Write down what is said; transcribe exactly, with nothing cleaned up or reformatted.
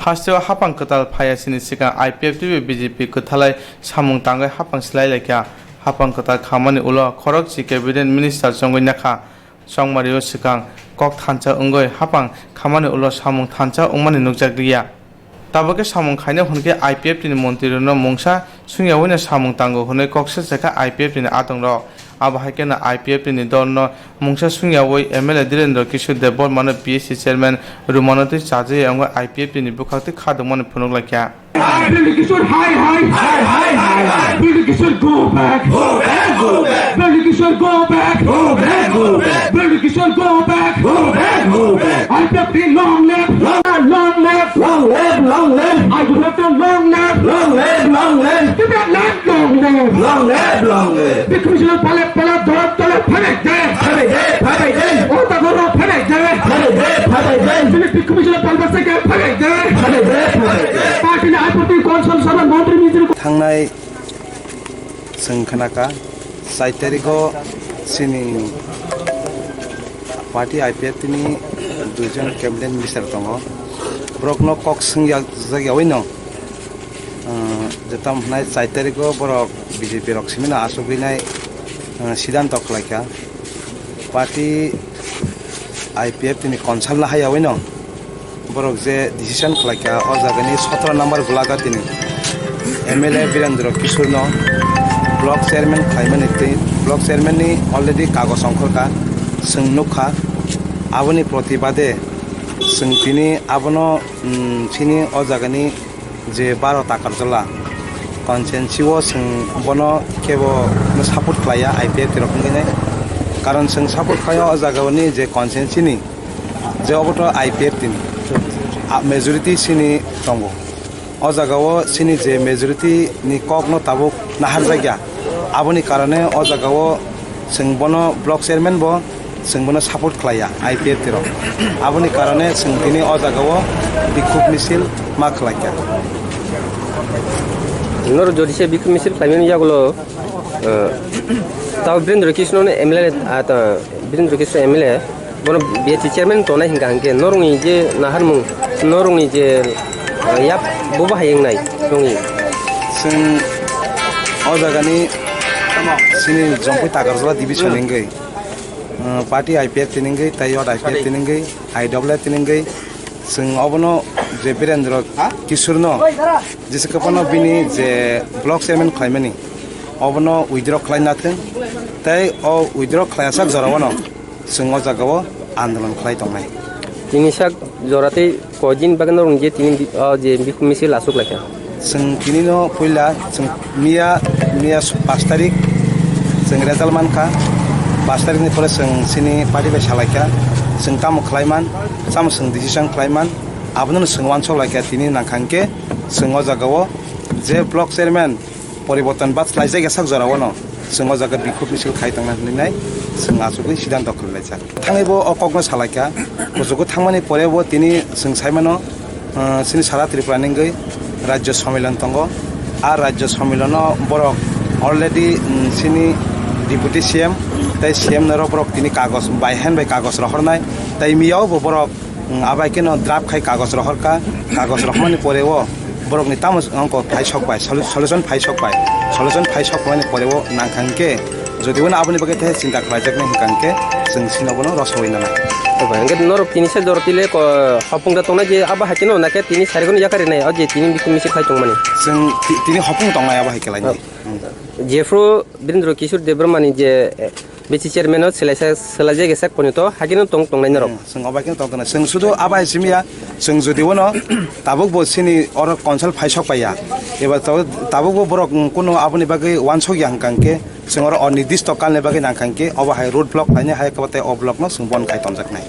Hasteo hapang kwtal phaiya sini swkang I P F T bai B J P kwthalai samung tangwi hapang swlai laikha. Hapang kwtal khamani ulo khorokchi cabinet minister chongwi nakha. Chongmario swkang kok thansa wngwi hapang khamani ulo samung thansa wngmani nukjak liya. Tabuk khe samung khaina hwn khe I P F T ni montrirokno mungsa swngyawino samung tango hwnwi kok sachakha I P F T ni adongrok. Abo hai kheno I P F T ni dolno mungsa swngyawi M L A Dhirendra Kishore Debbarmano P S C chairman Rumanatwi chajagwi wngwi I P F T ni bwkhaktwi khadokmani phunuk laikha. Dhirendra Kishore, hi, hi. Hi, hi, hi, hi. Dhirendra Kishore, go back. Go back, go back. Dhirendra Kishore, go back. Go back, go back. Dhirendra Kishore, go back. Go back, go back. I P F T long live. Long, long live. Long live, long live. I P F T long live. Long live, long live. Tibet land long live. Long live, long live. Bhikkhu Mishilo pale pale dole dole phabai de. Phabai de, phabai de. O tagoro phabai de. Phabai de, phabai de. Bini Bhikkhu Mishilo palba seke phabai de. Phabai de, phabai de. Party ni I P F T council sabha montri ministry. Thangnai chwng khnakha, chai tarigo chini party I P F T ni duijon cabinet minister tongo. Borokno kok swngya, swngyawi no, ah, je tamo hwnai chai tarigo borok B J P rok simi no achugwi nai, ah, sidanto khlaikha. Party I P F T ni consulna hai yawi no borok je decision khlaikha o jagani sotro number Golaghati ni M L A Birendra Kishore no block chairman khlaimani twi block chairman ni already kagoj ongkhorkha, chwng nukha. Aboni protibade chwng tini abono, mm, chini o jagani je baro Takarjala constituency o chwng bono kebo no support khlaiya I P F T rok wngkhe nai. Karon chwng support khlaiya o jaga ni je constituency ni je obo to I P F T ni, ah, majority chini tongo. O jaga o chini je majority ni kok no tabuk naharjakya. Aboni karone o jaga o chwng bono block chairman bo chwng bono support khlaiya I P F T rok. Aboni karone chwng tini o jaga o bikhuk misil ma khlaikha. Norok jodi se bikhuk misil khlaimani yagulo, eh, tao Birendra Kishore no M L A, ah, ta, Birendra Kishore M L A, bono B F C chairman tongnai hingka hingke norokni je naharmung, norokni je, eh, yap, bobo hai wngnai norokni. Chwng o jagani chini Jongpui Takarjala division hingke. Uh, party I P F T ni wngwi, tei yot I P F T ni wngwi, I W F T ni wngwi, chwng obono je Birendra Kishore no, jesa kwbangno bini je block chairman khlaimani, obono withdraw khlai nathung, tei o withdraw khlaiyasak jorao no chwng o jagao andolon khlai tongnai. Tini sak jora tei Koi din bagwi norokni je tini bi-, o je bikhuk misil aswk laikha. Chwng tini no puila chwng miya, miya s-, pash tarik chwng result mankha. Pash tarik ni pore chwng chini party bai salaikha. Chwng tamo khlaiman, tamo chwng decision khlaiman, abono chwng uansuk laikha tini nangkha hwnkhe chwng o jagao je block chairman poriborton ba khlaijak ya sak jora o no chwng o jaga bikhuk misil khai tongna hwnwi nai chwng achugwi sidanto khwlaijak. Thangwi bo o kokno salaikha, kuchugo thangmani pore bo tini chwng saimano, ah, chini sara Tripura ni wngwi Rajya Sammilan tongo. A Rajya Sammilan o borok already, mm, chini Deputy C M tei C M norok borok tini kagoj bai hand bai kagoj rohornai tei miyao bo borok, mm, abai kheno draft khai kagoj rohorkha, kagoj rohormani pore o borokni tamo wngkha phai sok bai, solu-, solution phai sok bai, solution phai sok mani pore o nangkha hwnkhe, jodi bono aboni bagwi tei chinta khlaijaknai hwnkha hwnkhe, chwng sino bono rosawi nanai. Obo hwnkhe norok tini se jora tile ko hopung da tongnai je abo hai kheno nakhe tini sarigono yakarinai o je tini bikhuk misil khai tongmani. Chwng ti-, tini hopung tongnai abo hai khe lainai. Oh. Hmm. Jephru Birendra Kishore Debbarmani je, eh, B C chairman o swlaisa-, swlaijak ya sak ponito, hakhe no tong tongnai norok. Hmm, chwng obo khe tong tongnai. Chwng sudu abo hai simi ya, chwng jodi bono tabuk bo chini oro council phai sok pai ya. Eba tabuk, tabuk bo borok, mm, kuno aboni bagwi uansuk ya hwnkha hwnkhe, chwng oro onirdisto kalni bagwi nangkha hwnkhe, obo hai road block khlainai hai khe tei o block no chwng bon khai tonjaknai.